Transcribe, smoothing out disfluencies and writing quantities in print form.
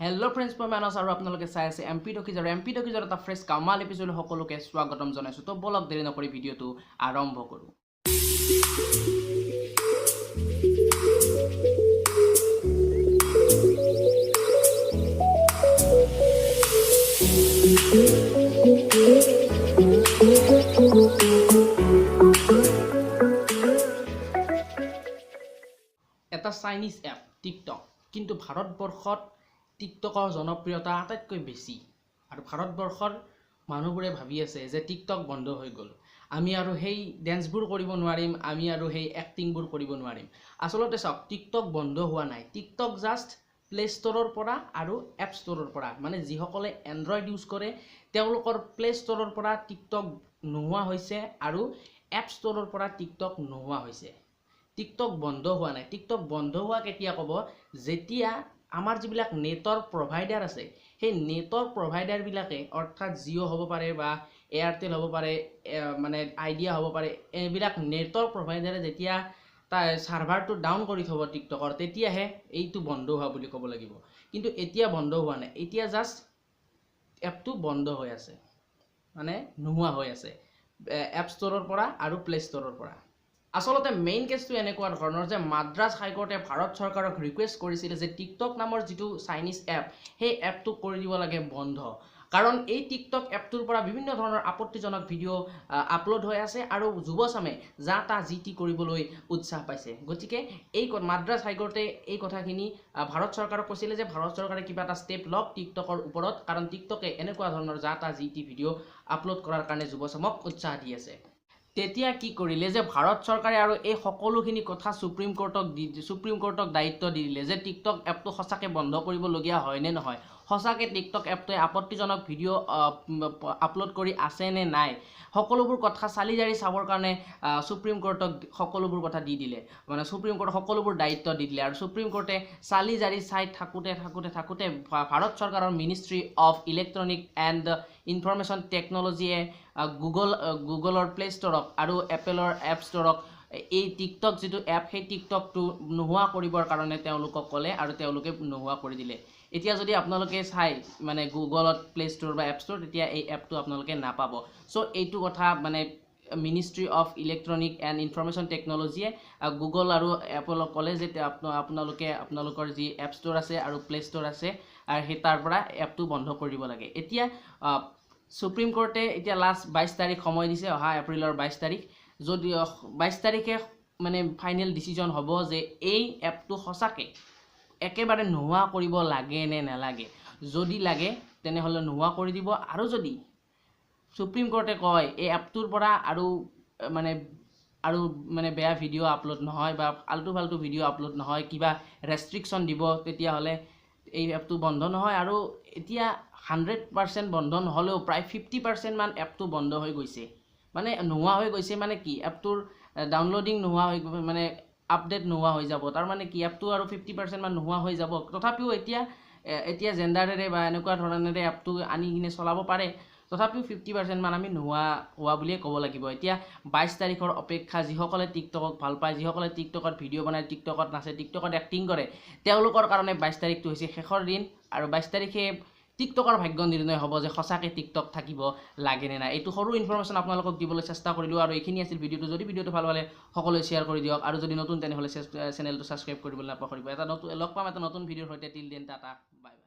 Hello' friends, মই মানস আৰু আপোনালোকে চাই আছে এম পি টকিজ আৰু এম পি টকিজৰ এটা ফ্ৰেছ কামাল এপিছড সকলোকে স্বাগতম জনাইছোঁ। তো বলক, দেৰি নকৰি ভিডিঅ'টো আৰম্ভ কৰোঁ। এটা চাইনিজ এপ টিকটক, কিন্তু ভাৰতবৰ্ষত টিকটকৰ জনপ্ৰিয়তা আটাইতকৈ বেছি আৰু ভাৰতবৰ্ষৰ মানুহবোৰে ভাবি আছে যে টিকটক বন্ধ হৈ গ'ল, আমি আৰু সেই ডেন্সবোৰ কৰিব নোৱাৰিম, আমি আৰু সেই এক্টিংবোৰ কৰিব নোৱাৰিম। আচলতে চাওক, টিকটক বন্ধ হোৱা নাই। টিকটক জাষ্ট প্লে ষ্ট'ৰৰ পৰা আৰু এপ ষ্ট'ৰৰ পৰা, মানে যিসকলে এণ্ড্ৰইড ইউজ কৰে তেওঁলোকৰ প্লে ষ্ট'ৰৰ পৰা টিকটক নোহোৱা হৈছে আৰু এপ ষ্ট'ৰৰ পৰা টিকটক নোহোৱা হৈছে। টিকটক বন্ধ হোৱা নাই। টিকটক বন্ধ হোৱা কেতিয়া ক'ব? যেতিয়া আমাৰ যিবিলাক নেটৱৰ্ক প্ৰভাইডাৰ আছে, সেই নেটৱৰ্ক প্ৰভাইডাৰবিলাকে, অৰ্থাৎ জিঅ' হ'ব পাৰে বা এয়াৰটেল হ'ব পাৰে, মানে আইডিয়া হ'ব পাৰে, এইবিলাক নেটৱৰ্ক প্ৰভাইডাৰে যেতিয়া তাৰ ছাৰ্ভাৰটো ডাউন কৰি থ'ব টিকটকৰ, তেতিয়াহে এইটো বন্ধ হোৱা বুলি ক'ব লাগিব। কিন্তু এতিয়া বন্ধ হোৱা নাই, এতিয়া জাষ্ট এপটো বন্ধ হৈ আছে, মানে নোহোৱা হৈ আছে এপ ষ্ট'ৰৰ পৰা আৰু প্লে ষ্ট'ৰৰ পৰা। আচলতে মেইন কেছটো এনেকুৱা ধৰণৰ যে মাদ্ৰাছ হাইকোৰ্টে ভাৰত চৰকাৰক ৰিকুৱেষ্ট কৰিছিলে যে টিকটক নামৰ যিটো চাইনিজ এপ, সেই এপটো কৰি দিব লাগে বন্ধ, কাৰণ এই টিকটক এপটোৰ পৰা বিভিন্ন ধৰণৰ আপত্তিজনক ভিডিঅ' আপলোড হৈ আছে আৰু যুৱচামে যা তা যি টি কৰিবলৈ উৎসাহ পাইছে। গতিকে এই মাদ্ৰাছ হাইকোৰ্টে এই কথাখিনি ভাৰত চৰকাৰক কৈছিলে যে ভাৰত চৰকাৰে কিবা এটা ষ্টেপ লওক টিকটকৰ ওপৰত, কাৰণ টিকটকে এনেকুৱা ধৰণৰ যা তা যি টি ভিডিঅ' আপলোড কৰাৰ কাৰণে যুৱচামক উৎসাহ দি আছে। তেতিয়া কি কৰিলে যে ভাৰত চৰকাৰে আৰু এই সকলোখিনি কথা সুপ্ৰিম কোৰ্টক দায়িত্ব দি দিলে যে টিকটক এপটো সঁচাকৈ বন্ধ কৰিবলগীয়া হয় নে নহয়, সঁচাকৈ টিকটক এপটোৱে আপত্তিজনক ভিডিঅ' আপলোড কৰি আছে নে নাই, সকলোবোৰ কথা চালি জাৰি চাবৰ কাৰণে সুপ্ৰিম কোৰ্টক সকলোবোৰ কথা দি দিলে, মানে সুপ্ৰিম কোৰ্টক সকলোবোৰ দায়িত্ব দি দিলে। আৰু সুপ্ৰিম কোৰ্টে চালি জাৰি চাই থাকোঁতে থাকোঁতে থাকোঁতে ভাৰত চৰকাৰৰ ministry of electronic and information টেকন'লজিয়ে গুগলৰ প্লে ষ্ট'ৰক আৰু এপেলৰ এপ ষ্ট'ৰক এই টিকটক যিটো এপ, সেই টিকটকটো নোহোৱা কৰিবৰ কাৰণে তেওঁলোকক ক'লে আৰু তেওঁলোকে নোহোৱা কৰি দিলে। এতিয়া যদি আপোনালোকে চাই মানে গুগলত প্লে ষ্ট'ৰ বা এপ ষ্ট'ৰ, তেতিয়া এই এপটো আপোনালোকে নাপাব। চ' এইটো কথা মানে ministry of electronic and information টেকন'লজিয়ে Google আৰু এপলক ক'লে যে আপোনালোকে আপোনালোকৰ যি এপ ষ্ট'ৰ আছে আৰু প্লে ষ্ট'ৰ আছে আৰু সেই তাৰ পৰা এপটো বন্ধ কৰি দিব লাগে। এতিয়া সুপ্ৰিম কোৰ্টে এতিয়া লাষ্ট 22 তাৰিখ সময় দিছে, অহা এপ্ৰিলৰ 22 তাৰিখ। যদি 22 তাৰিখে মানে ফাইনেল ডিচিজন হ'ব যে এই এপটো সঁচাকৈ একেবাৰে নোহোৱা কৰিব লাগে নে নালাগে। যদি লাগে তেনেহ'লে নোহোৱা কৰি দিব, আৰু যদি সুপ্ৰিম কোৰ্টে কয় এই এপটোৰ পৰা আৰু মানে বেয়া ভিডিঅ' আপলোড নহয় বা আল্টু ফাল্টু ভিডিঅ' আপলোড নহয়, কিবা ৰেষ্ট্ৰিকশ্যন দিব, তেতিয়াহ'লে এই এপটো বন্ধ নহয়। আৰু এতিয়া 100% বন্ধ নহ'লেও প্ৰায় 50% মান এপটো বন্ধ হৈ গৈছে, মানে নোহোৱা হৈ গৈছে। মানে কি, এপটোৰ ডাউনলোডিং নোহোৱা হৈ, মানে আপডেট নোহোৱা হৈ যাব, তাৰ মানে কি এপটো আৰু 50% মান নোহোৱা হৈ যাব। তথাপিও এতিয়া এতিয়া জেণ্ডাৰেৰে বা এনেকুৱা ধৰণেৰে এপটো আনি কিনে চলাব পাৰে, তথাপিও 50% মান আমি নোহোৱা হোৱা বুলিয়ে ক'ব লাগিব। এতিয়া 22 তাৰিখৰ অপেক্ষা, যিসকলে টিকটকক ভাল পায়, যিসকলে টিকটকত ভিডিঅ' বনায়, টিকটকত নাচে, টিকটকত এক্টিং কৰে, তেওঁলোকৰ কাৰণে 22 তাৰিখটো হৈছে শেষৰ দিন। আৰু 22 তাৰিখে টিকটকৰ ভাগ্য নিৰ্ণয় হ'ব যে সঁচাকৈ টিকটক থাকিব লাগে নে নাই। এইটো সৰু ইনফৰমেশ্যন আপোনালোকক দিবলৈ চেষ্টা কৰিলোঁ আৰু এইখিনি আছিল ভিডিঅ'টো। যদি ভিডিঅ'টো ভাল পালে সকলোৱে শ্বেয়াৰ কৰি দিয়ক আৰু যদি নতুন তেনেহ'লে চেনেলটো ছাবস্ক্ৰাইব কৰিবলৈ নাপাহৰিব। এটা নতুন লগ পাম এটা নতুন ভিডিঅ'ৰ সৈতে। Till then, tata, bye bye.